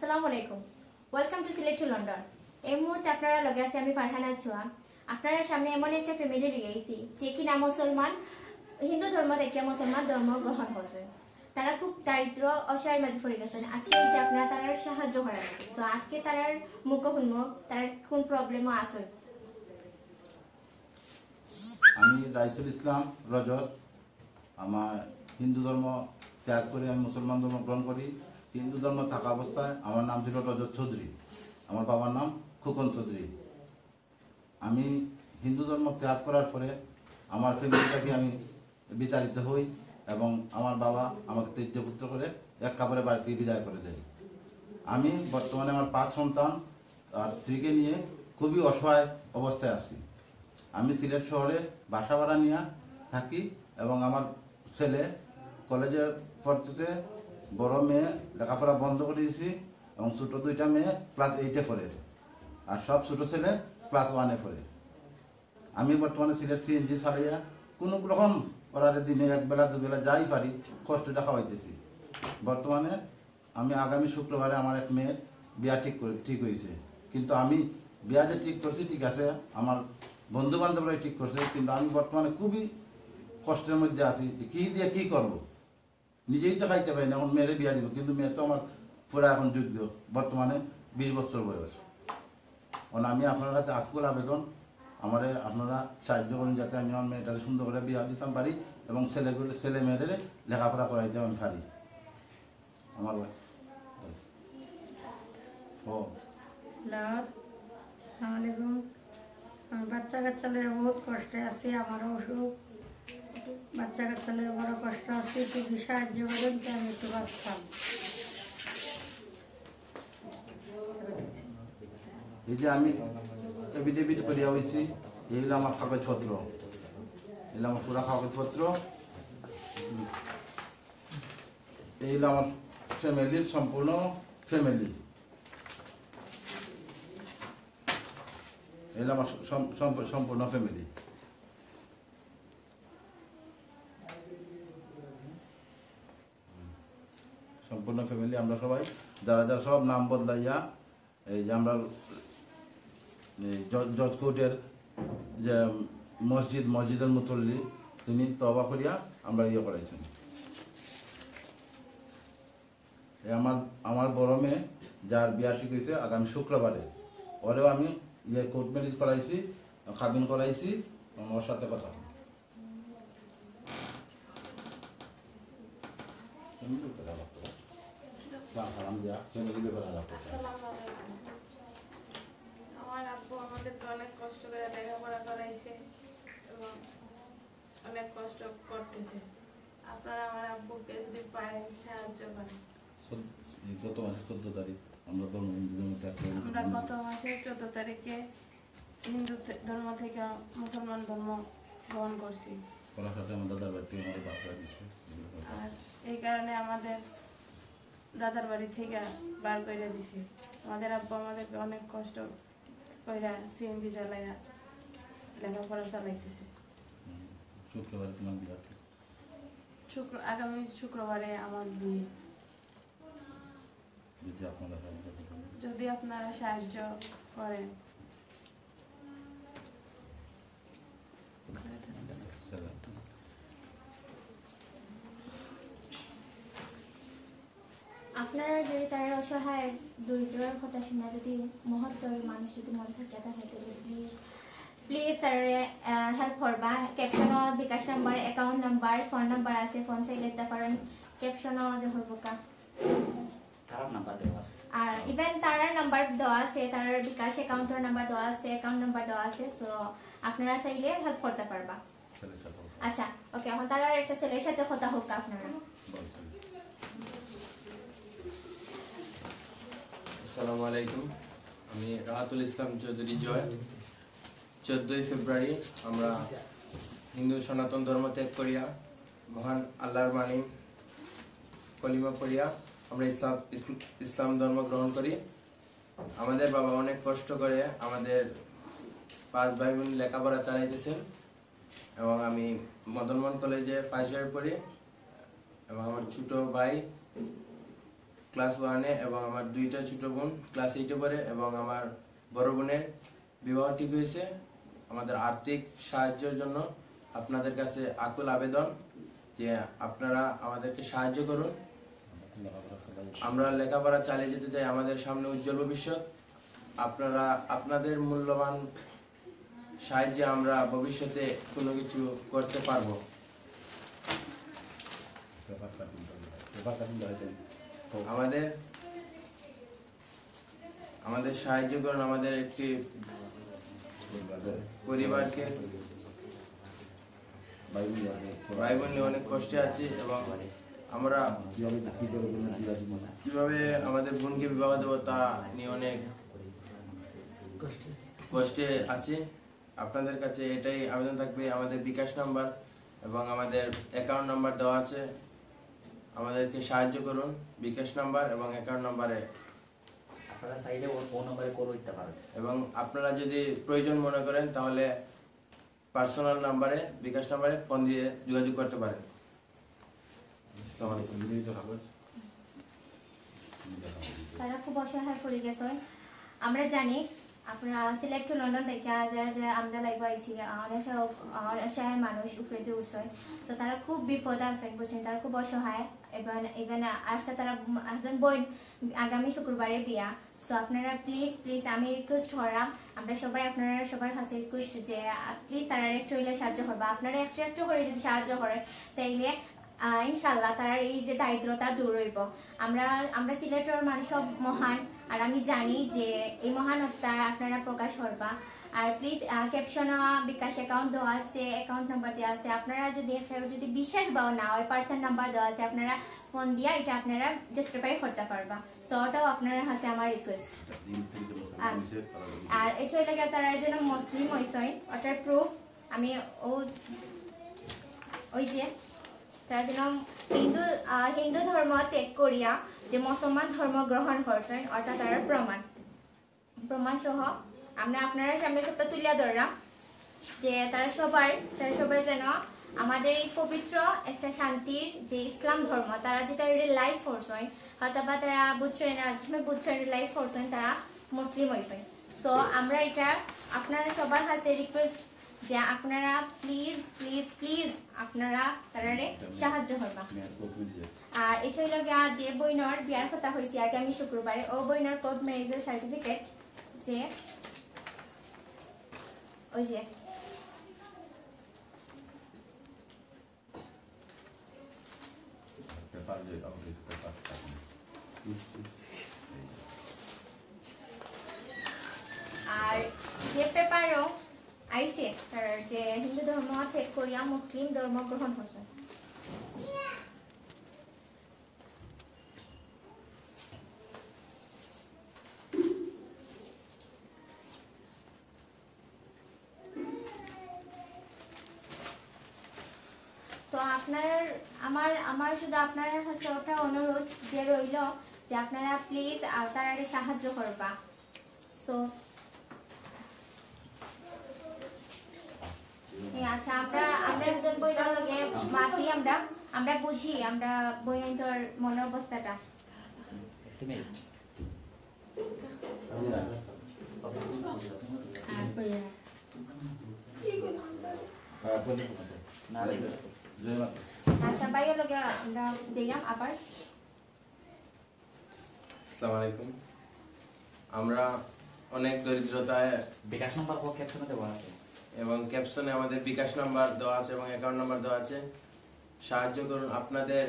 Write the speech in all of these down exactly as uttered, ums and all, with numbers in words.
আসসালামু আলাইকুম। Welcome to Sylhet to London. এই মুহূর্তে আপনারা লগে আছি আমি ফারহানা চুয়া। আপনারা সামনে এমন একটা ফ্যামিলি লই আইছি যে কিনা মুসলমান, হিন্দু ধর্ম থেকে মুসলমান ধর্ম গ্রহণ করছে। তারা খুব দারিদ্র অসহায় মাঝে পড়ে গেছেন। আজকে এই যে আপনারা তারার সাহায্য করার, তো আজকে তারার মুখ শুনবো, তারার কোন প্রবলেমও আছে। আমি রাইসুল ইসলাম রজত। আমার হিন্দু ধর্ম ত্যাগ করে আমি মুসলমান ধর্ম গ্রহণ করি। হিন্দু ধর্ম থাকা অবস্থায় আমার নাম ছিল রজত চৌধুরী, আমার বাবার নাম খোকন চৌধুরী। আমি হিন্দু ধর্ম ত্যাগ করার পরে আমার ফ্যামিলিটাকে আমি বিতাড়িত হই এবং আমার বাবা আমাকে ত্যাজ্য পুত্র করে এক কাপড়ে বাড়ি থেকে বিদায় করে দেয়। আমি বর্তমানে আমার পাঁচ সন্তান আর স্ত্রীকে নিয়ে খুবই অসহায় অবস্থায় আছি। আমি সিলেট শহরে বাসা ভাড়া নিয়ে থাকি এবং আমার ছেলে কলেজে পড়তে, বড় মেয়ে লেখাপড়া বন্ধ করে দিয়েছি এবং ছোট দুইটা মেয়ে ক্লাস এইটে পড়ে, আর সব ছোট ছেলে ক্লাস ওয়ানে পড়ে। আমি বর্তমানে সিলেট সিএনজি চালাইয়া কোনো রকম ওরারে দিনে একবেলা দুবেলা যাই পারি কষ্টটা খাওয়াইতেছি। বর্তমানে আমি আগামী শুক্রবারে আমার এক মেয়ের বিয়া ঠিক করে, ঠিক হয়েছে, কিন্তু আমি বিয়া যে ঠিক করছি ঠিক আছে, আমার বন্ধু বান্ধবরাই ঠিক করছে, কিন্তু আমি বর্তমানে খুবই কষ্টের মধ্যে আছি যে কী দিয়ে কী করব। নিজেই তো খাইতে পারি না, এখন মেয়েরে বিয়া দিব, কিন্তু মেয়ে তো আমার পুরা এখন যোগ্য, বর্তমানে বিশ বছর বয়স। এখন আমি আপনার কাছে আকুল আবেদন, আমারে আপনারা সাহায্য করুন যাতে আমি আমার মেয়েটারে সুন্দর করে বিয়া দিতাম পারি এবং ছেলেগুলো, ছেলে মেয়েরে লেখাপড়া করাইতে আমি পারি। আমার ভাই। ও। হ্যালো, আসসালামু আলাইকুম। আমি বাচ্চা কাচ্চা লইয়া বহুত কষ্টে আছি, আমারও অসুখ। বাচ্চা কাচ্চা লইয়া বড় কষ্ট আছি, একটু যদি সাহায্য করেন তো আমি একটু বাঁচতাম। এই যে আমি এফিডেভিট করিয়া হয়েছি, এই হলো আমার কাগজপত্র, এই হলো আমার পুরা কাগজপত্র। এই হলো আমার ফ্যামিলির সম্পূর্ণ ফ্যামিলি, এই হলো আমার সম- সম- সম্পূর্ণ ফ্যামিলি। সম্পূর্ণ ফ্যামিলি আমরা সবাই, যারা যারা সব নাম বদলাইয়া এই যে আমরা এই জজ কোর্টের যে মসজিদ, মসজিদের মুতল্লি, তিনি তওবা করিয়া আমরা ইয়ে করাইছেন। এই আমার আমার বড় মেয়ে, যার বিয়া ঠিক হয়েছে আগামী শুক্রবারে, ওরেও আমি ইয়ে কোর্ট ম্যারেজ করাইছি, কাবিন করাইছি, ওর সাথে কথা। আমার আব্বু আমাদেরকে অনেক কষ্ট করে লেখাপড়া করাইছে এবং অনেক কষ্ট করতেছে। আপনারা আমার আব্বুকে যদি পারেন সাহায্য করেন। গত মাসের চোদ্দ তারিখ আমরা ধর্ম হিন্দু ধর্ম ত্যাগ করি। আমরা গত মাসের চোদ্দ তারিখে হিন্দু ধর্ম থেকে মুসলমান ধর্ম গ্রহণ করছি। ওরা সাথে আমার দাদার বাড়ি থেকে আমাদের বাসা দিচ্ছে। আর এই কারণে আমাদের দাদার বাড়ি থেকে বার করে দিছে। আমাদের আব্বু আমাদেরকে অনেক কষ্ট কইরা সিএনজি চালাইয়া লেখাপড়া চালাইতেছে। শুক্রবারে তোমার বিয়া। শুক্র আগামী শুক্রবারে আমার বিয়ে। যদি আপনারা সাহায্য করেন। যদি আপনারা সাহায্য করেন। আপনারা যদি তারার অসহায় দরিদ্রর কথা শুনে যদি মহৎ মানুষ যদি মন থাকে থাকে তাহলে প্লিজ প্লিজ তারারে হেল্প করবা। ক্যাপশনও bKash number, account number, phone number আছে, ফোন চাইলে দিতে পারেন। ক্যাপশনও জহর বোকা তারার নাম্বার দেওয়া আছে। আর ইভেন তারার নাম্বার দেওয়া আছে, তারার বিকাশ অ্যাকাউন্টের নাম্বার দেওয়া আছে, অ্যাকাউন্ট নাম্বার দেওয়া আছে। সো আপনারা চাইলে হেল্প করতে পারবা। আচ্ছা, ওকে, এখন তারার একটা ছেলের সাথে কথা হোক আপনারা। আসসালামু আলাইকুম। আমি রাহাতুল ইসলাম চৌধুরী জয়। চোদ্দই ফেব্রুয়ারি আমরা হিন্দু সনাতন ধর্ম ত্যাগ করিয়া মহান আল্লাহর বাণী কলিমা পড়িয়া আমরা ইসলাম ইসলাম ধর্ম গ্রহণ করি। আমাদের বাবা অনেক কষ্ট করে আমাদের পাঁচ ভাই বোন লেখাপড়া চালাইতেছেন এবং আমি মদনমোহন কলেজে ফার্স্ট ইয়ার পড়ি এবং আমার ছোট ভাই ক্লাস ওয়ানে এবং আমার দুইটা ছোট বোন ক্লাস এইটে পড়ে এবং আমার বড় বোনের বিবাহ ঠিক হয়েছে। আমাদের আর্থিক সাহায্যের জন্য আপনাদের কাছে আকুল আবেদন যে আপনারা আমাদেরকে সাহায্য করুন। আমরা লেখাপড়া চালিয়ে যেতে চাই, আমাদের সামনে উজ্জ্বল ভবিষ্যৎ। আপনারা আপনাদের মূল্যবান সাহায্যে আমরা ভবিষ্যতে কোনো কিছু করতে পারবো। আমাদের আমাদের সাহায্য করুন, আমাদের একটি পরিবারকে। ভাই বোন নিয়ে অনেক কষ্টে আছি এবং আমরা কিভাবে আমাদের বোনকে বিবাহ দেবো তা নিয়ে অনেক কষ্টে আছি। আপনাদের কাছে এটাই আবেদন থাকবে, আমাদের বিকাশ নাম্বার এবং আমাদের অ্যাকাউন্ট নাম্বার দেওয়া আছে, আমাদেরকে সাহায্য করুন বিকাশ নাম্বার এবং অ্যাকাউন্ট নাম্বারে। আপনারা চাইলে ও ফোন নাম্বারে কল করতে পারেন। এবং আপনারা যদি প্রয়োজন মনে করেন তাহলে পার্সোনাল নাম্বারে, বিকাশ নাম্বারে ফোন দিয়ে যোগাযোগ করতে পারেন। আসসালামু আলাইকুম। তারা খুব অসহায় পড়ে গেছে। আমরা জানি আপনারা সিলেট টু লন্ডন থেকে যারা যারা আমরা লাইভ আইছি, আহ, অনেক, আহ, অসহায় মানুষ উপরে দিয়ে উঠছেন। তো তারা খুব বিপদ আছেন, বুঝছেন, তারা খুব অসহায়। এবং ইভেন আরেকটা তারা, উম, একজন বোন আগামী শুক্রবারে বিয়া। সো আপনারা প্লিজ প্লিজ আমি রিকোয়েস্ট করলাম, আমরা সবাই আপনারা সবার কাছে রিকোয়েস্ট যে প্লিজ তারা একটু হইলে সাহায্য করবা। আপনারা একটু একটু করে যদি সাহায্য করেন তাইলে আহ, ইনশাল্লাহ তারার এই যে দারিদ্রতা দূর হইব। আমরা আমরা সিলেটর মানুষ সব মহান, আর আমি জানি যে এই মহানতা আপনারা প্রকাশ করবা। আর প্লিজ ক্যাপশন বিকাশ অ্যাকাউন্ট দেওয়া আছে, অ্যাকাউন্ট নাম্বার দেওয়া আছে। আপনারা যদি কেউ যদি বিশ্বাস পাও না হয় পার্সন নাম্বার দেওয়া আছে, আপনারা ফোন দিয়া এটা আপনারা জাস্টিফাই করতে পারবা। সো ওটাও আপনার কাছে আমার রিকোয়েস্ট। আর এটা হইলে গিয়া তারা যেন মুসলিম হইছই, ওটার প্রুফ আমি ও ওই যে তারা যেন হিন্দু আহ, হিন্দু ধর্ম ত্যাগ করিয়া যে মুসলমান ধর্ম গ্রহণ করছেন, ওটা তারা প্রমাণ। প্রমাণ সহ আমরা আপনারা সামনে সবটা তুলিয়া ধরলাম যে তারা সবার তারা সবাই যেন আমাদের এই পবিত্র একটা শান্তির যে ইসলাম ধর্ম, তারা যেটা রিয়েলাইজ করছেন, হয়তো বা তারা বুঝছেন না, যে সময় বুঝছেন, রিয়েলাইজ করছেন, তারা মুসলিম হইছেন। সো আমরা এটা আপনারা সবার কাছে রিকোয়েস্ট যে আপনারা প্লিজ প্লিজ প্লিজ আপনারা তারারে সাহায্য করবা। আর এটা হইল গিয়া যে বইনর বিয়ার কথা হইছে আগামী শুক্রবারে, ও বইনর কোর্ট ম্যারেজর সার্টিফিকেট যে ওই যে পেপার যে কাউন্ট হয়েছে, পেপার। আর যে পেপারও আইছে, তার যে হিন্দু ধর্ম ত্যাগ করিয়া মুসলিম ধর্ম গ্রহণ করছে। তো আপনার আমার আমার শুধু আপনার কাছে ওটা অনুরোধ যে রইল যে আপনারা প্লিজ তারারে সাহায্য করবা। সো আচ্ছা, আমরা আমরা একজন বইনর লগে মাতি, আমরা আমরা বুঝি আমরা বইনর মনের অবস্থাটা। আচ্ছা, ভাইয়ের লগে আমরা যাইলাম আবার। আসসালামু আলাইকুম। আমরা অনেক দরিদ্রতায় বিকাশ নাম্বার ক্যাপশনে দেওয়া আছে। এবং ক্যাপশনে আমাদের বিকাশ নাম্বার দেওয়া আছে এবং অ্যাকাউন্ট নাম্বার দেওয়া আছে। সাহায্য করুন। আপনাদের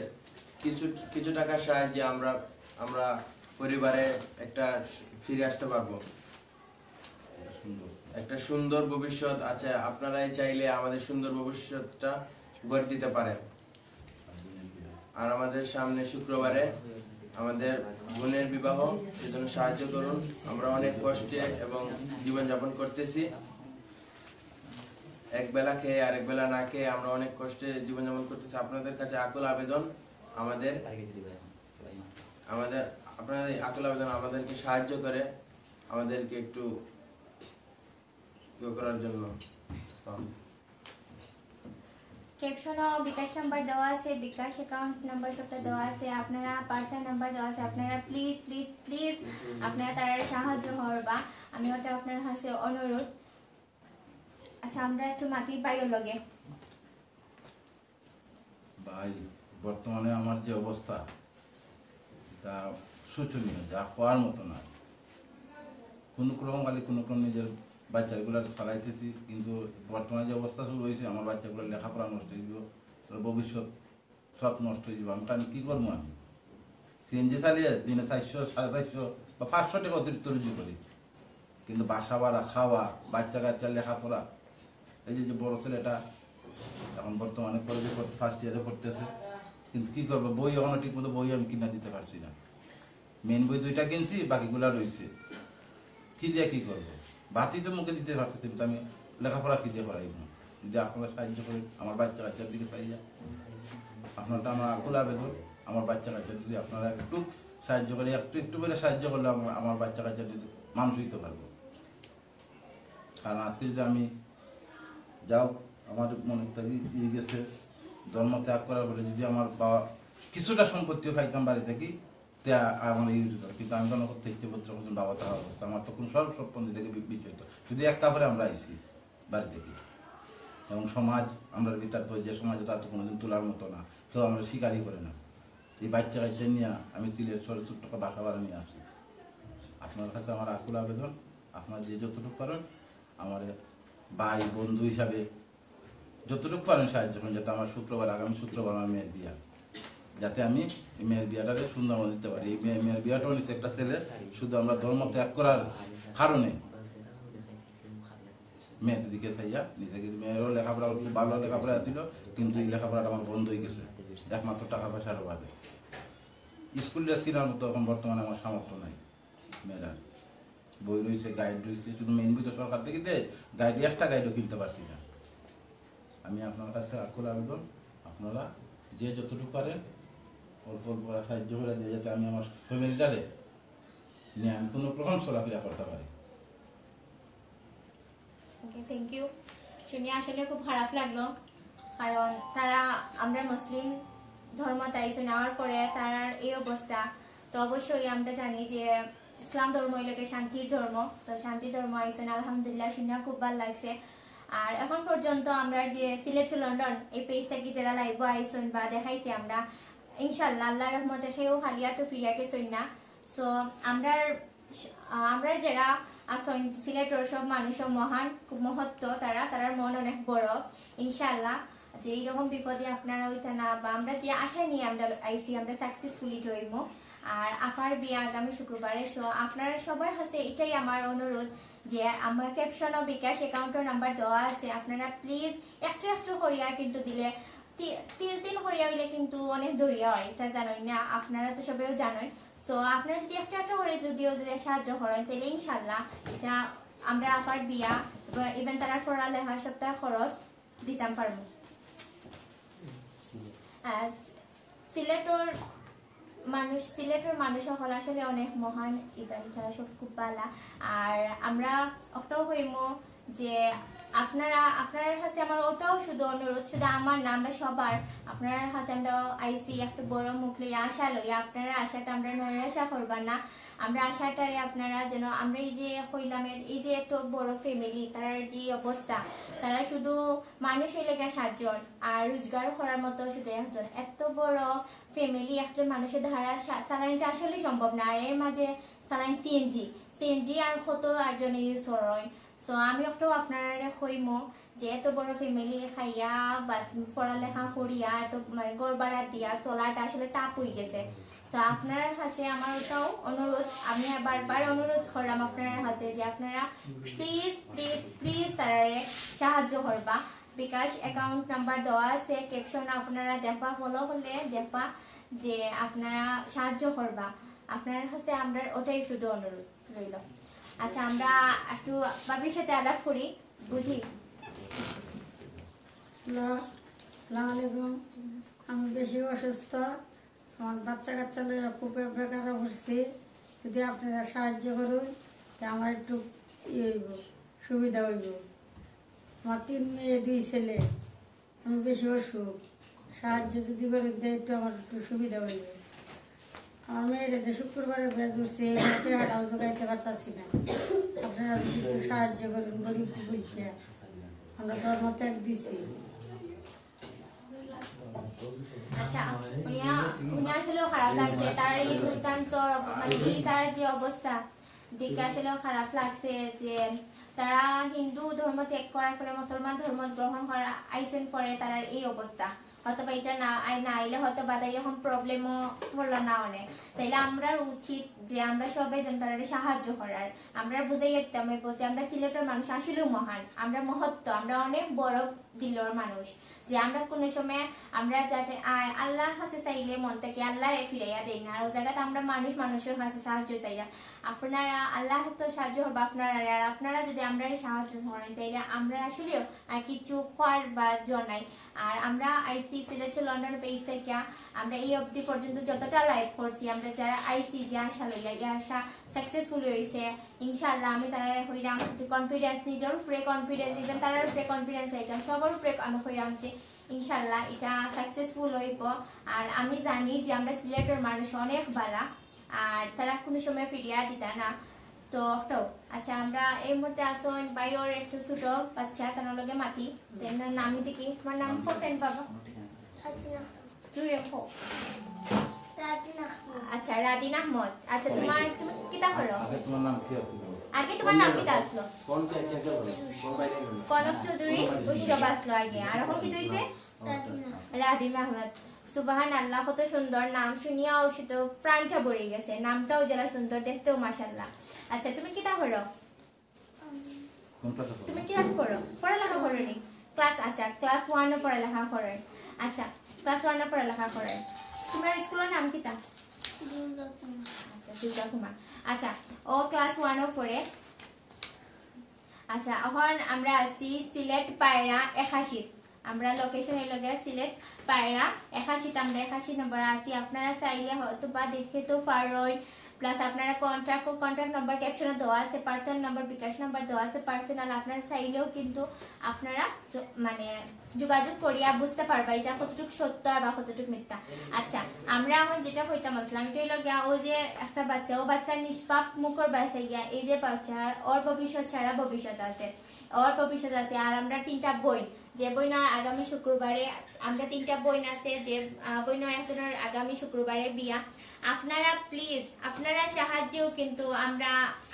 কিছু কিছু টাকার সাহায্যে আমরা আমরা পরিবারে একটা ফিরে আসতে পারবো। একটা সুন্দর ভবিষ্যৎ আছে। আপনারাই চাইলে আমাদের সুন্দর ভবিষ্যৎটা গড়ে দিতে পারেন। আর আমাদের সামনে শুক্রবারে আমাদের বোনের বিবাহ, সেজন্য সাহায্য করুন। আমরা অনেক কষ্টে এবং জীবনযাপন করতেছি, এক বেলা খেয়ে আরেক বেলা না খেয়ে আমরা অনেক কষ্টে জীবনযাপন করতেছি। আপনাদের কাছে আকুল আবেদন আমাদের, আমাদের আপনাদের এই আকুল আবেদন আমাদেরকে সাহায্য করে, আমাদেরকে একটু ইয়ে করার জন্য। ক্যাপশনও বিকাশ নাম্বার দেওয়া আছে, বিকাশ অ্যাকাউন্ট নাম্বার সবটা দেওয়া আছে, আপনারা পার্সোনাল নাম্বার দেওয়া আছে। আপনারা প্লিজ প্লিজ প্লিজ আপনারা তারারে সাহায্য করবা, আমি ওটা আপনার কাছে অনুরোধ। আচ্ছা, আমরা একটু মাতি ভাইর লগে। ভাই, বর্তমানে আমার যে অবস্থা, তা শোচনীয়, যা কওয়ার মতো না। কোনো ক্রম খালি কোনো ক্রম নিজের বাচ্চাগুলার চালাইতেছি, কিন্তু বর্তমানে যে অবস্থা শুরু হয়েছে, আমার বাচ্চাগুলোর লেখাপড়া নষ্ট হয়ে যাবে, ওর ভবিষ্যৎ সব নষ্ট হয়ে যাবে। আমি, আমি কী করবো? আমি সিএনজি চালিয়ে দিনে চারশো, সাড়ে চারশো বা পাঁচশো টাকা অতিরিক্ত রুজি করি, কিন্তু বাসা ভাড়া, খাওয়া, বাচ্চা কাচ্চার লেখাপড়া, এই যে, যে বড় ছেলেটা এখন বর্তমানে কলেজে পড়তে, ফার্স্ট ইয়ারে পড়তেছে, কিন্তু কী করবো, বই এখনো ঠিক মতো বই আমি কিনা দিতে পারছি না। মেইন বই দুইটা কিনছি, বাকিগুলা রইছে। কী দিয়া কী করবো? ভাতই তো মুখে দিতে পারছি, কিন্তু আমি লেখাপড়া কী দিয়া করাইবো? যদি আপনারা সাহায্য করেন, আমার বাচ্চা কাচ্চার দিকে চাইয়া, আপনারটা আমার আকুল আবেদন, আমার বাচ্চা কাচ্চার যদি আপনারা একটু সাহায্য করে, একটু একটু করে সাহায্য করলে আমার, আমার বাচ্চা কাচ্চা যদি মানুষ হইতে পারবো। কারণ আজকে যদি আমি, যাও, আমার মনে থাকি ইয়ে গেছে, ধর্ম ত্যাগ করার পরে যদি আমার বাবা কিছুটা সম্পত্তিও পাইতাম বাড়ি থাকি, তে আ-, আমার এই হইতো না। কিন্তু আমি তো নগদ তেইশটা বছর পর্যন্ত বাবা থাকা অবস্থা, আমার তো কোনো সব সম্পত্তি থেকে বি-, বিচ্ছিত। শুধু এক কাপড়ে আমরা আইছি বাড়ি থেকে। এবং সমাজ, আমরা ভিতরে তো যে সমাজে তার তো কোনোদিন তোলার মতো না, কেউ আমরা স্বীকারই করে না। এই বাচ্চা কাচ্চা নিয়ে আমি সিলেট শহরে ছোট্ট একটা বাসা ভাড়া নিয়ে আসি। আপনার কাছে আমার আকুল আবেদন, আপনার যে যতটুকু পারেন, আমার ভাই বন্ধু হিসাবে যতটুকু পারেন সাহায্য করুন, যাতে আমার শুক্রবার, আগামী শুক্রবার আমার মেয়ের বিয়া, যাতে আমি এই মেয়ের বিয়াটারে সুন্দর মতো দিতে পারি। এই মেয়ে, মেয়ের বিয়াটা নিচ্ছে একটা ছেলে, শুধু আমরা ধর্ম ত্যাগ করার কারণে মেয়ের দিকে চাইয়া নিজে, কিন্তু মেয়েরও লেখাপড়া, খুব ভালো লেখাপড়া ছিল, কিন্তু এই লেখাপড়াটা আমার বন্ধ হয়ে গেছে একমাত্র টাকা পয়সার অভাবে। স্কুল ড্রেস কেনার মতো এখন বর্তমানে আমার সামর্থ্য নাই। মেয়েরা বই রয়েছে, গাইড রয়েছে, শুধু মেইন বই তো সরকার থেকে দেয়, গাইড, একটা গাইডও কিনতে পারছি না। আমি আপনার কাছে আকুল আবেদন, আপনারা যে যতটুকু পারেন অল্প অল্প করে সাহায্য করে দিয়ে, যাতে আমি আমার ফ্যামিলিটারে নিয়ে আমি কোনো রকম চলাফেরা করতে পারি। ওকে, থ্যাংক ইউ। শুনে আসলে খুব খারাপ লাগলো, কারণ তারা, আমরা মুসলিম ধর্ম তাই নেওয়ার পরে তারার এই অবস্থা। তো অবশ্যই আমরা জানি যে ইসলাম ধর্ম হইল গিয়ে শান্তির ধর্ম। তো শান্তির ধর্ম আইসন, আলহামদুলিল্লাহ, শুনে খুব ভালো লাগছে। আর এখন পর্যন্ত আমরা যে সিলেট টু লন্ডন এই পেজ থেকে যারা লাইভও আইসন বা দেখাইছি আমরা, ইনশাল্লাহ আল্লাহর রহমতে কেউ খালি আতো ফিরিয়া গেছইন না। সো আমরার, আহ, আমরার যারা আছইন সিলেটর সব মানুষও মহান, খুব মহত্ব তারা, তারার মন অনেক বড়। ইনশাআল্লাহ যে এইরকম বিপদে আপনারা হইতা না, বা আমরা যে আশা নিয়ে আমরা আইছি, আমরা সাকসেসফুলি হইমু। আর আফার বিয়া আগামী শুক্রবারে। সো আপনারা সবার কাছে এটাই আমার অনুরোধ যে আমার ক্যাপশনও বিকাশ অ্যাকাউন্টর নাম্বার দেওয়া আছে, আপনারা প্লিজ একটু একটু করিয়া কিন্তু দিলে, তি-, তিন তিন করিয়া হইলে কিন্তু অনেক দরিয়া হয়, এটা জানেন না, আপনারা তো সবাইও জানেন। সো আপনারা যদি একটু একটু করে যদিও যদি সাহায্য করেন, তাহলে ইনশাল্লাহ এটা আমরা আফার বিয়া, ইভেন তারার পড়ালেখা, সবটার খরচ দিতাম পারবো। আহ, সিলেটর মানুষ, সিলেটর মানুষ সকল আসলে অনেক মহান, ইভেন তারা সব খুব ভালা। আর আমরা অটাও কইমু যে আপনারা, আপনার কাছে আমার ওটাও শুধু অনুরোধ, শুধু আমার না, আমরা সবার, আপনার কাছে আমরা আইছি একটা বড় মুখ লইয়া, আশা লইয়া, আপনার আশাটা আমরা নৈরাশা করবার না। আমরা আশাটারে আপনারা যেন, আমরা এই যে কইলাম, এ-, এই যে এত বড় ফ্যামিলি, তারার যে অবস্থা, তারা শুধু মানুষ হইলে গিয়া সাতজন, আর রোজগার করার মতো শুধু একজন। এত বড় ফ্যামিলি, একজন মানুষের দ্বারা সা-, চালানিটা আসলে সম্ভব না। আর এর মাঝে চালান সিএনজি, সিএনজি আর কত আটজনে ইউজ করেন। সো আমি একটু আপনারা কইমু যে এত বড় ফ্যামিলি খাইয়া বা পড়ালেখা করিয়া এত মানে ঘর ভাড়া দিয়া চলাটা আসলে টাফ হয়ে গেছে। সো আপনার কাছে আমার ওটাও অনুরোধ, আমি বারবার অনুরোধ করলাম আপনার কাছে যে আপনারা প্লিজ প্লিজ প্লিজ তারারে সাহায্য করবা। বিকাশ অ্যাকাউন্ট নাম্বার দেওয়া আছে ক্যাপশন, আপনারা দেখবা, ফলো করলে দেখবা যে আপনারা সাহায্য করবা। আপনার কাছে আমরা ওটাই শুধু অনুরোধ রইল। আচ্ছা, আমরা একটু ভাবির সাথে আলাপ করি, বুঝি। হ্যালো, আসসালামু আলাইকুম। আমি বেশি অসুস্থ, আমার বাচ্চা কাচ্চা লইয়া খুব বে-, বেকার পড়ছি। যদি আপনারা সাহায্য করুন, তে আমার একটু ইয়ে হইব, সুবিধা হইব। আমার তিন মেয়ে, দুই ছেলে। আমি বেশি অসুখ, সাহায্য যদি করেন দেয় একটু আমার একটু সুবিধা হইবে। আমার মেয়ের যে শুক্রবারে বেজ উঠছে, এই রাতে হাঁটাও জোগাইতে পারতাছি না। আপনারা যদি একটু সাহায্য করেন, গরিব বলছে, আমরা ধর্ম ত্যাগ দিছি। আচ্ছা, উনি আ-, উনি আসলেও খারাপ লাগছে, তার এই দুর্দান্ত, মানে এই তার যে অবস্থা দেখে আসলেও খারাপ লাগছে যে তারা হিন্দু ধর্ম ত্যাগ করার পরে মুসলমান ধর্ম গ্রহণ করা আইসন পরে তার এই অবস্থা। হয়তো বা এটা না আই-, না আইলে হয়তো বা তাই এরকম প্রবলেমও হলো না অনেক। তাইলে আমরার উচিত যে আমরা সবাই যেন তারা সাহায্য করার, আমরা বুঝাই দিতাম হইব যে আমরা সিলেটের মানুষ আসলেও মহান, আমরা মহত্ব, আমরা অনেক বড় দিলর মানুষ, যে আমরা কোনো সময় আমরা যাতে আ-, আল্লাহর কাছে চাইলে মন থেকে আল্লাহ ফিরাইয়া দেন না, আর ওই জায়গাতে আমরা মানুষ মানুষের কাছে সাহায্য চাইলাম। আপনারা আল্লাহ তো সাহায্য হবে আপনারা, আর আপনারা যদি আমরা সাহায্য করেন তাইলে আমরা আসলেও আর কিছু খোয়ার বা জনাই। আর আমরা আইসি সিলেট টু লন্ডন পেজ থেকে আমরা এই অবধি পর্যন্ত যতটা লাইভ করছি, আমরা যারা আইসি যে আশা লইয়া এই আশা সাকসেসফুল হয়েছে, ইনশাআল্লাহ আমি তারা হইলাম যে কনফিডেন্স, নিজের উপরে কনফিডেন্স, ইভেন তারার উপরে কনফিডেন্স হইতাম, সবার উপরে আমি হইলাম যে ইনশাআল্লাহ এটা সাকসেসফুল হইব। আর আমি জানি যে আমরা সিলেটের মানুষ অনেক বালা, আর তারা কোনো সময় ফিরিয়া দিতা না। তো তো, আচ্ছা, আমরা এই মুহূর্তে আসুন ভাইওর একটু ছোট বাচ্চা, তার লগে মাতি। তেমন নাম দেখি, তোমার নাম হোসেন বাবা? জুড়ে হোক। আচ্ছা, রাদিন আহমদ। আচ্ছা, তোমার, তুমি কিতা করো? আগে তোমার নাম কি আছিল? আগে তোমার নাম কিতা আসলো? কোন কে কে করো? কোন বাইরে? কনক চৌধুরী উৎসব আসলো আগে, আর এখন কি হইছে? রাদিন আহমদ। সুবহান আল্লাহ, কত সুন্দর নাম, শুনিয়াও শুধু প্রাণটা ভরে গেছে। নামটাও যারা সুন্দর, দেখতেও মাশাআল্লাহ। আচ্ছা, তুমি কিতা করো? কোন ক্লাসে পড়ো? তুমি কিতা করো? পড়ালেখা করো নি? ক্লাস, আচ্ছা, ক্লাস ওয়ানও পড়ালেখা করে। আচ্ছা, ক্লাস ওয়ানও পড়ালেখা করে। তোমার স্কুলের নাম কিতা? আচ্ছা, দুর্গা কুমার। আচ্ছা, ও ক্লাস ওয়ানও পড়ে। আচ্ছা, এখন আমরা আছি সিলেট পায়রা একাশিত। আমরা লোকেশন হইল গিয়া সিলেট পায়রা একাশিত, আমরা একাশি নম্বরে আছি। আপনারা চাইলে হয়তো বা দেখতে পারইন, প্লাস আপনারা কন্ট্যাক্ট, কন্ট্যাক্ট নাম্বার ক্যাপশনে দেওয়া আছে, পার্সোনাল নাম্বার, বিকাশ নাম্বার দেওয়া আছে পার্সোনাল। আপনারা চাইলেও কিন্তু আপনারা য-, মানে যোগাযোগ করিয়া বুঝতে পারবা এটা কতটুকু সত্য আর বা কতটুকু মিথ্যা। আচ্ছা, আমরা এখন যেটা কইতাম আসলাম, এটা হইল গিয়া ওই যে একটা বাচ্চা, ও বাচ্চার নিষ্পাপ মুখর বাসায় গিয়া এই যে বাচ্চা, ওর ভবিষ্যৎ, সারা ভবিষ্যৎ আছে, ওর ভবিষ্যৎ আছে। আর আমরা তিনটা বইন, যে বইনর আগামী শুক্রবারে, আমরা তিনটা বইন আছে, যে আহ, বইনর একজনের আগামী শুক্রবারে বিয়া। আপনারা প্লিজ, আপনারা সাহায্যেও কিন্তু আমরা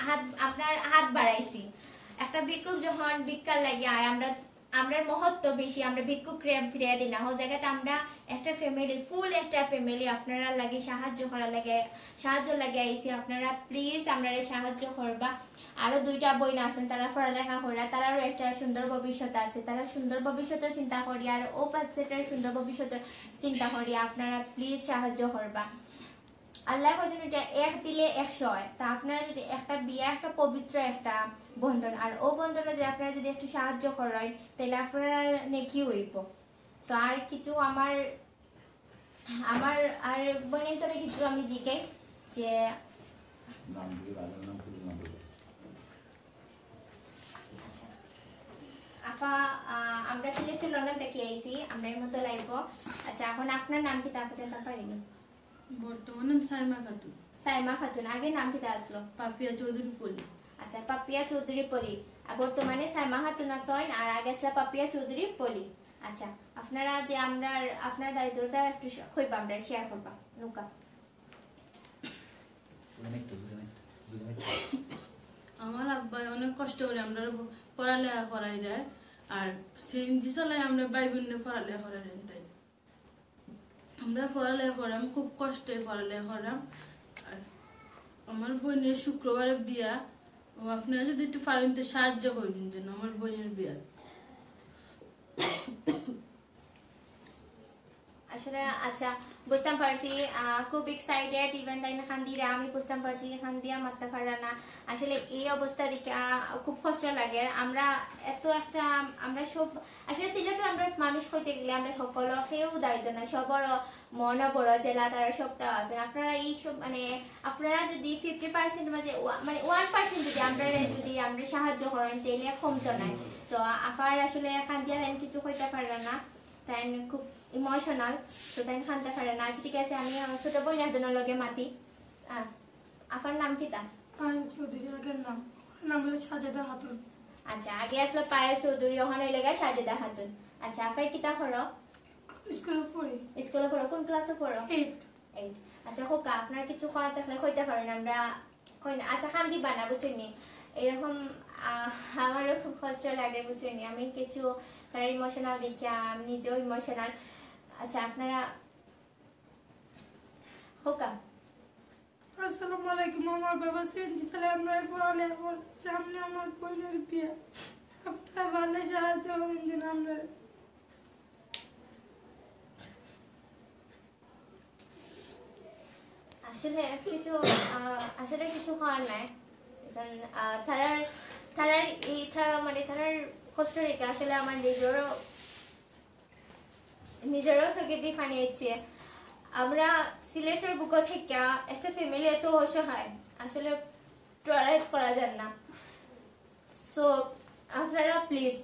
হাত, আপনার হাত বাড়াইছি। একটা ভিক্ষুক যখন ভিক্ষার লাগি আয়, আমরা, আমরার মহত্ব বেশি, আমরা ভিক্ষুকরে ফিরাইয়া দিই না। ও জায়গাতে আমরা একটা ফ্যামিলি, ফুল একটা ফ্যামিলি আপনারা লাগি সাহায্য করার লাগে, সাহায্য লাগে আইছি। আপনারা প্লিজ আমরারে সাহায্য করবা। আরো দুইটা বইন আছইন, তারা পড়ালেখা করা, তারারও একটা সুন্দর ভবিষ্যৎ আছে, তারা সুন্দর ভবিষ্যতের চিন্তা করি, আর ও বাচ্চাটার সুন্দর ভবিষ্যতের চিন্তা করি। আপনারা প্লিজ সাহায্য করবা। আল্লাহ কইছেন এটা এক দিলে একশো হয়। তা আপনারা যদি একটা বিয়া, একটা পবিত্র একটা বন্ধন, আর ও বন্ধনে যদি আপনারা যদি একটু সাহায্য করেন, তাহলে আপনারা নেকি হইব। তো আর কিছু আমার, আমার আর বইনতরে কিছু আমি জিগাই যে নাম দিয়ে বাজার নাম খুলে নাম বলে। আচ্ছা। আপা, আহ, আমরা সিলেট টু লন্ডন থেকে আইছি, আমরা এই মতো লাইভ। আচ্ছা, এখন আপনার নাম কিতা আপা জানতাম পারি নি? বর্তমানে আমি সাইমা খাতুন। সাইমা খাতুন, আগে নাম কিতা আসলো? পাপিয়া চৌধুরী পলি। আচ্ছা, পাপিয়া চৌধুরী পলি। আর বর্তমানে সাইমা খাতুন আছইন, আর আগে আসলা পাপিয়া চৌধুরী পলি। আচ্ছা, আপনারা যে আমরা, আপনার দারিদ্রতা একটু শ-, কইবা, আমরা শেয়ার করবা। নৌকা। জুড়ে মিট তো, জুড়ে মিট, জুড়ে মিট। আমার আব্বাই অনেক কষ্ট করে আমরা পড়ালেখা করাই দেয়, আর সিএনজি চালাই আমরা ভাই বোনরে পড়ালেখা করাই দেয়। তাই আমরা পড়ালেখা করাম, খুব কষ্টে পড়ালেখা করাম। আর আমার বোনের শুক্রবারে বিয়া, ও আপনারা যদি একটু পারেন তো সাহায্য করবেন যেন আমার বোনের বিয়া। আসলে আচ্ছা, বুঝতাম পারছি, আহ, খুব এক্সাইটেড, ইভেন তাই না কান্দিরা, আমি বুঝতাম পারছি কান্দিয়া মাততা পারা না। আসলে এই অবস্থা দেখে, আহ, খুব কষ্ট লাগে। আমরা এত একটা, আমরা সব আসলে সিলেটর আমরা মানুষ কইতে গেলে আমরা সকল কেউ দারিদ্র না, সবর মন বড় জেলা তারা সপ্তাহ আছেন। আপনারা এই সব মানে আপনারা যদি ফিফটি পার্সেন্ট মাঝে ওয়া-, মানে ওয়ান পার্সেন্ট যদি আমরা যদি আমরা সাহায্য করেন তাহলে কমতো নাই। তো আফার আসলে কান্দিয়া লাইন কিছু কইতে পারলাম না। তাইন খুব ইমোশনাল, তো তাইন কানতে পারে না। আচ্ছা, ঠিক আছে, আমি আমার ছোট বইন একজনর লগে মাতি। আহ, আফার নাম কিতা? পায়েল চৌধুরী। আগর নাম, আমার নাম হলো সাজেদা খাতুন। আচ্ছা, আগে আসলো পায়েল চৌধুরী, অখন অইলো গিয়া সাজেদা খাতুন। আচ্ছা, আফায় কিতা করো? স্কুলো পড়ি। স্কুলো পড়ো? কোন ক্লাসো পড়ো? এইট। এইট। আচ্ছা, খোকা, আপনার কিছু করার থাকলে কইতা পারেন, আমরা কই না। আচ্ছা, কান্দিবা না, বুঝছইন নি? এরকম, আহ, আমারও খুব কষ্ট লাগে, বুঝছইন নি? আমি কিছু তারা ইমোশনাল দেখিয়া আমি নিজেও ইমোশনাল। আচ্ছা, আপনারা খোকা। আসসালামু আলাইকুম। আমার বাবা সিএনজি চালায়, আমরা পড়ালেখা করি। সামনে আমার বোনের বিয়া, আপনারা ভালো সাহায্য করেন যেন আমরা। আসলে কিছু, আহ, আসলে কিছু করার নাই। এখন, আহ, তারার, তারার এই থা-, মানে, তারার কষ্ট দেখে আসলে আমার নিজেরও, নিজেরও চোখেদি পানি আইছে। আমরা সিলেটের বুকো থাকিয়া একটা ফ্যামিলি এত অসহায়, আসলে টলারেট করা যায় না। সো আপনারা প্লিজ,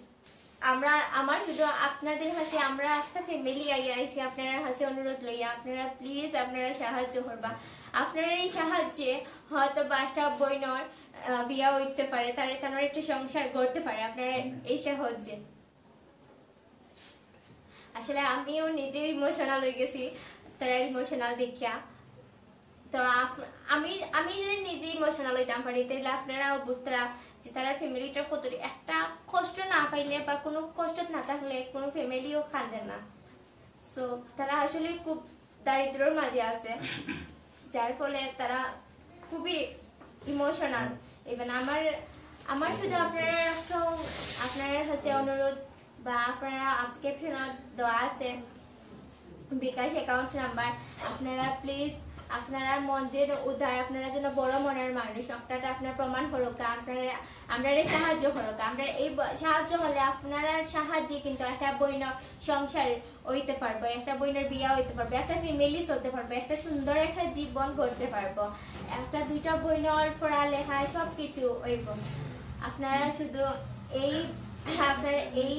আমরা, আমার শুধু আপনাদের কাছে, আমরা আস্তা ফ্যামিলি আইয়া আইছি আপনারার কাছে অনুরোধ লইয়া, আপনারা প্লিজ আপনারা সাহায্য করবা। আপনারা এই সাহায্যে হয়তো বা একটা বইনর, আহ, বিয়া হইতে পারে, তারে তানোর একটা সংসার করতে পারে আপনারা এই সাহায্যে। আসলে আমিও নিজে ইমোশনাল হয়ে গেছি তারা ইমোশনাল দেখিয়া। তো আপ-, আমি, আমি যদি নিজে ইমোশনাল হইতাম পারি, তাহলে আপনারাও বুঝতারা যে তারা ফ্যামিলিটা কত, একটা কষ্ট না পাইলে বা কোনো কষ্ট না থাকলে কোনো ফ্যামিলিও কান্দে না। সো তারা আসলে খুব দারিদ্রর মাঝে আছে, যার ফলে তারা খুবই ইমোশনাল। ইভেন আমার, আমার শুধু আপনারা একটা, আপনার কাছে অনুরোধ বা আপনারা আপ-, ক্যাপশনে দেওয়া আছে বিকাশ অ্যাকাউন্ট নাম্বার, আপনারা প্লিজ, আপনারা মন যে উদার, আপনারা যেন বড় মনের মানুষ, অর্থাৎ আপনার প্রমাণ হরকা, আপনারা আমরারে সাহায্য হরকা। আমরা এই ব-, সাহায্য হলে আপনারার সাহায্যে কিন্তু একটা বইনর সংসার হইতে পারবো, একটা বইনর বিয়া হইতে পারবো, একটা ফ্যামিলি চলতে পারবো, একটা সুন্দর একটা জীবন গড়তে পারবো, একটা দুইটা বইনর পড়ালেখায় সব কিছু হইব। আপনারা শুধু এই, আপনার এই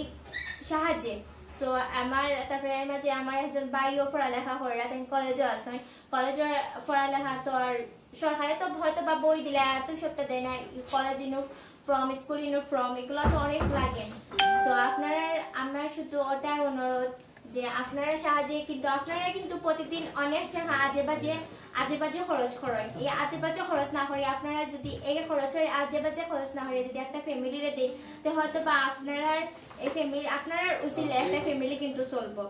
সাহায্যে, তো আমার, তারপরে এর মাঝে আমার একজন ভাইও পড়ালেখা করে, তাই কলেজও আছেন। কলেজের পড়ালেখা তো আর সরকারে তো হয়তো বা বই দিলে আর তো সপ্তাহ দেয় না, কলেজ ইউনিফর্ম, স্কুল ইউনিফর্ম, এগুলো তো অনেক লাগে। তো আপনারা, আমার শুধু ওটাই অনুরোধ যে আপনারা সাহায্যে কিন্তু, আপনারা কিন্তু প্রতিদিন অনেক টাকা আজে বাজে, আজে বাজে খরচ করেন। এই আজে বাজে খরচ না করে আপনারা যদি এই খরচের আজে বাজে খরচ না করে যদি একটা ফ্যামিলিরে দেন, তো হয়তো বা আপনারা এই ফ্যামিলি, আপনারা উচিলে একটা ফ্যামিলি কিন্তু চলবো।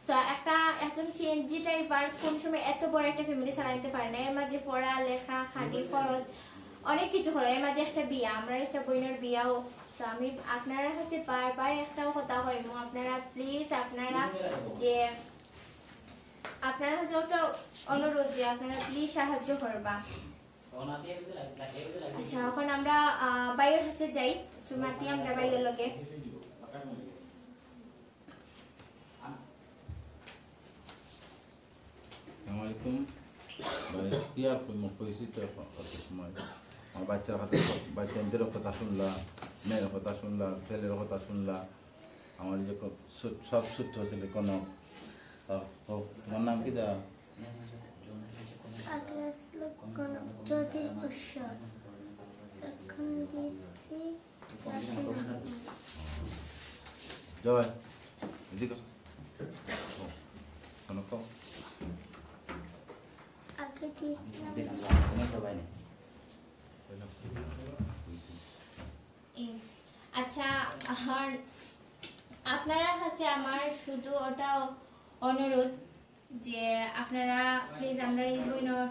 তো একটা, একজন সিএনজি ড্রাইভার কোন সময় এত বড় একটা ফ্যামিলি চালাইতে পারে না? এর মাঝে পড়া, লেখা, খানি খরচ, অনেক কিছু খরচ, এর মাঝে একটা বিয়া, আমরা একটা বইনর বিয়াও। তো আমি আপনারা কাছে বারবার একটাও কথা কইমু, আপনারা প্লিজ, আপনারা যে, আপনারা কাছে একটা অনুরোধ যে আপনারা প্লিজ সাহায্য করবা। আচ্ছা, এখন আমরা, আহ, ভাইয়ের কাছে যাই, একটু মাতি আমরা ভাইয়ের লগে। আসসালামু আলাইকুম। ভাই, কি আর কইমু, কইছি তো এখন অত সময়। আমার বাচ্চার কথা, বাচ্চাদের কথা শুনলা, মেয়ের কথা শুনলা, ছেলের কথা শুনলা। আমার যে ক-, সু-, সব সূত্র ছিল কোনো। তা, ও, তোমার নাম কিতা? আগে আসলো কনক চৌধুরী উৎসব, এখন দিছি জয়, এদিকে। ও, শোনো তো। আগে দিয়েছিলাম। এ, আচ্ছা, আর আপনারার কাছে আমার শুধু ওটা অনুরোধ যে আপনারা প্লিজ আমরা এই বইনর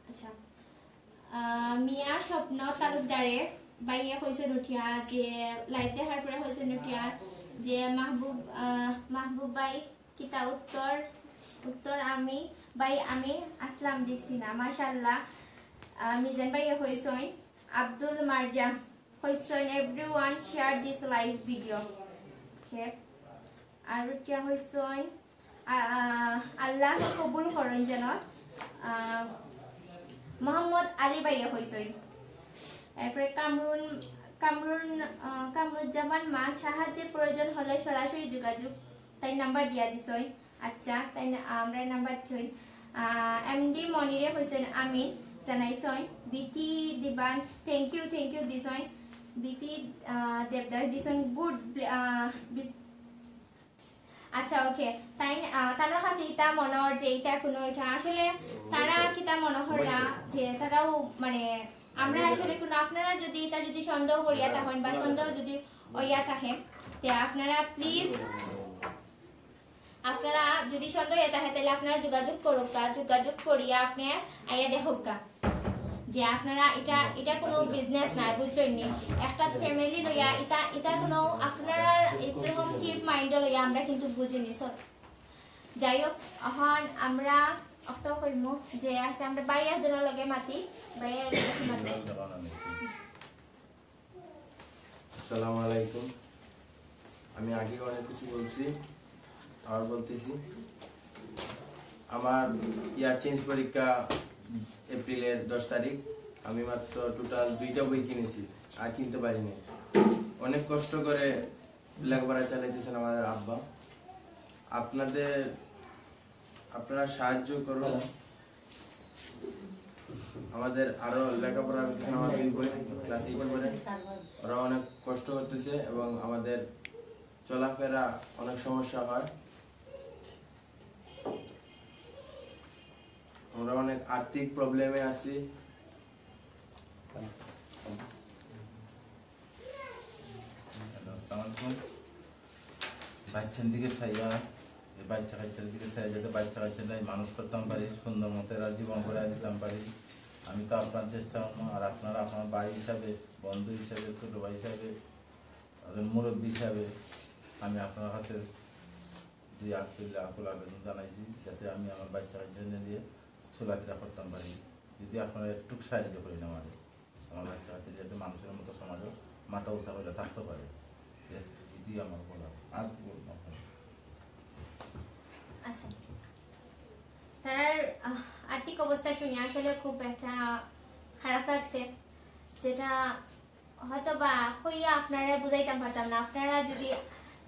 আচ্ছা, আহ, মিয়া স্বপ্ন তালুকদারে বাইয়ে কইছইন উঠিয়া যে লাইভ দেখার পরে কইছইন উঠিয়া যে মাহবুব, আহ, মাহবুব ভাই কিতা উত্তর, উত্তর আমি, ভাই আমি আসলাম দেখছি না, মাশাআল্লাহ। আহ, মিজান ভাইয়ে কইছইন, আব্দুল মার্জা কইছইন, everyone share this live video। ওকে, আর উঠিয়া কইছইন, আ-, আ-, আল্লাহ কবুল করইন যেন, আ, মোহাম্মদ আলী ভাইয়ে কইছইন। এরপরে কামরুন, কামরুন আহ, কামরুজ্জামান মা, সাহায্যের প্রয়োজন হলে সরাসরি যোগাযোগ। তাই নাম্বার দিয়া দিছইন। আচ্ছা, তাই না, আমরা নাম্বার ছই। এমডি মনিরে কইছইন আমি জানাইছইন। বিথি দিবান, থ্যাংক ইউ, থ্যাংক ইউ দিছইন। বিথি আহ, দেবদাস দিছইন গুড। আচ্ছা, ওকে। তাই আহ, তার কাছে ইতা মনে হয় যে ইতা কোনো ইতা আসলে তারা কিতা মনে হয় না যে তারাও মানে আমরা আসলে কোনো আপনারা যদি ইতা যদি সন্দেহ করিয়া থাকেন বা সন্দেহ যদি অইয়া থাকে, তে আপনারা প্লিজ আপনারা যদি সন্দেহ হয়ে থাকে, তাহলে আপনারা যোগাযোগ করুক, তা যোগাযোগ করিয়া আপনি আইয়া দেখুক গা যে আপনারা এটা এটা কোনো বিজনেস নাই, বুঝছেন নি? একটা ফ্যামিলি লইয়া এটা এটা কোনো আপনারা এরকম চিপ মাইন্ড লইয়া আমরা কিন্তু বুঝিনি। So, যাই হোক, এখন আমরা একটা কইমু যে আচ্ছা আমরা ভাই একজনের লগে মাতি, ভাই একজনের লগে মাতি। আসসালামু আলাইকুম। আমি আগে অনেক কিছু বলছি, আবার বলতেছি। আমার ইয়ার চেঞ্জ পরীক্ষা এপ্রিলের দশ তারিখ। আমি মাত্র টোটাল দুইটা বই কিনেছি, আর কিনতে পারিনি। অনেক কষ্ট করে লেখাপড়া চালাইতেছেন আমাদের আব্বা। আপনাদের আপনারা সাহায্য করুন। আমাদের আরো লেখাপড়া করতেছেন আমার দুই বোন, ক্লাস এইটে পড়ে। ওরা অনেক কষ্ট করতেছে এবং আমাদের চলাফেরা অনেক সমস্যা হয়। আমরা অনেক আর্থিক প্রবলেমে আছি। হ্যালো, আসসালামু আলাইকুম। বাচ্চার দিকে চাইয়া, এই বাচ্চা কাচ্চার দিকে চাইয়া যাতে বাচ্চা কাচ্চা নাই মানুষ করতাম পারি, সুন্দর মতো এরা জীবন করে দিতাম পারি। আমি তো আপনার চেষ্টা করবো, আর আপনারা আপনার ভাই হিসাবে, বন্ধু হিসাবে, ছোট ভাই হিসাবে, আর মুরব্বী হিসাবে আমি আপনার কাছে দুই আকুল আবেদন জানাইছি, যাতে আমি আমার বাচ্চা কাচ্চা নিয়ে চলাফেরা করতাম পারি। যদি আপনারা একটু সাহায্য করেন আমাদের, আমার বাচ্চা কাচ্চা যাতে মানুষের মতো সমাজে মাথা উঁচা করে থাকতে পারে, এটাই আমার বলা। আর কি বলবো আপনাকে? আচ্ছা, তার আহ, আর্থিক অবস্থা শুনে আসলে খুব একটা খারাপ লাগছে, যেটা হয়তো বা কইয়া আপনারা বুঝাইতাম পারতাম না। আপনারা যদি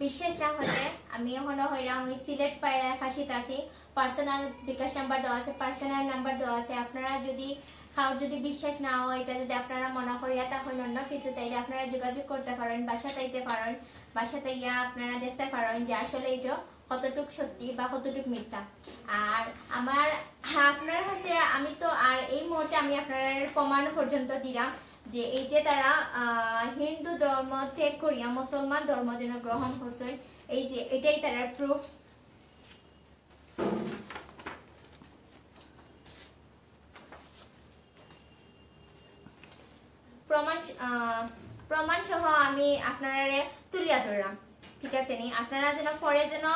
বিশ্বাস না হলে আমি এখনো হইলাম ওই সিলেট পায়রা একাশিত আছি, পার্সোনাল বিকাশ নাম্বার দেওয়া আছে, পার্সোনাল নাম্বার দেওয়া আছে। আপনারা যদি কারোর যদি বিশ্বাস না হয়, এটা যদি আপনারা মনে করিয়া তখন অন্য কিছু, তাইলে আপনারা যোগাযোগ করতে পারেন, বাসাত আইতে পারেন, বাসাত আইয়া আপনারা দেখতে পারেন যে আসলে এটা কতটুক সত্যি বা কতটুক মিথ্যা। আর আমার আপনার কাছে আমি তো আর এই মুহূর্তে আমি আপনার প্রমাণ পর্যন্ত দিলাম যে এই যে তারা আহ, হিন্দু ধর্ম ত্যাগ করিয়া মুসলমান ধর্ম যেন গ্রহণ করছেন, এই যে এটাই তারা প্রুফ। প্রমাণ আহ, প্রমাণ সহ আমি আপনারারে তুলিয়া ধরলাম, ঠিক আছে নি? আপনারা যেন পরে যেন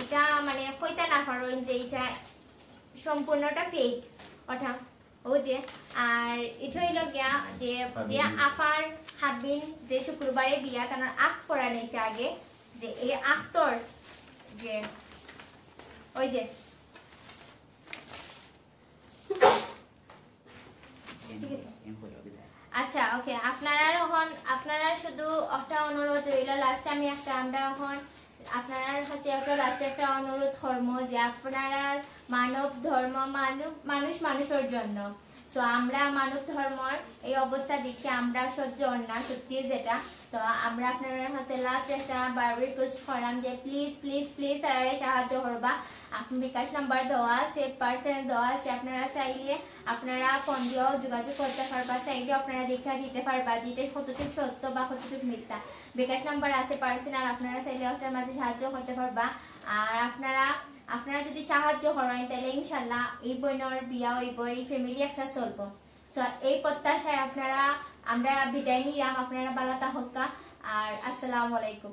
এটা মানে কইতা না পারেন যে এটা সম্পূর্ণটা ফেক, ওটা ও যে। আর এটা হইল গিয়া যে যে আফার হাবিন যে শুক্রবারে বিয়া তার আখ পড়া নিয়েছে আগে, যে এই আখতর যে ওই যে আচ্ছা, ওকে, আপনারা এখন আপনারা শুধু একটা অনুরোধ রইল, লাস্ট আমি একটা আমরা এখন আপনার কাছে একটা লাস্ট একটা অনুরোধ করবো যে আপনারা মানব ধর্ম, মানব মানুষ মানুষের জন্য। সো আমরা মানব ধর্মর এই অবস্থা দেখে আমরা সহ্য হন না সত্যি যেটা। তো আমরা আপনার কাছে লাস্ট একটা বার রিকোয়েস্ট করাম যে প্লিজ প্লিজ প্লিজ তারারে সাহায্য করবা। আপনি বিকাশ নাম্বার দেওয়া আছে, পার্সোনাল দেওয়া আছে, আপনারা চাইলে আপনারা ফোন দিয়েও যোগাযোগ করতে পারবা, চাইলে আপনারা দেখা দিতে পারবা যে এটা কতটুকু সত্য বা কতটুকু মিথ্যা। বিকাশ নাম্বার আছে পার্সোনাল, আপনারা চাইলে ওটার মাঝে সাহায্য করতে পারবা। আর আপনারা আপনারা যদি সাহায্য করেন তাহলে ইনশাল্লাহ এই বইনর বিয়া হইব, এই ফ্যামিলি একটা চলবো। সো এই প্রত্যাশায় আপনারা আমরা বিদায় নিলাম। আপনারা বালা থাকউক্কা। আর আসসালামু আলাইকুম।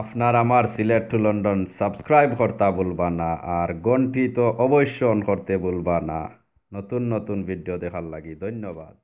আপনার আমার সিলেট টু লন্ডন সাবস্ক্রাইব করতা ভুলবা না, আর ঘন্টি তো অবশ্য অন করতে ভুলবা না নতুন নতুন ভিডিও দেখার লাগি। ধন্যবাদ।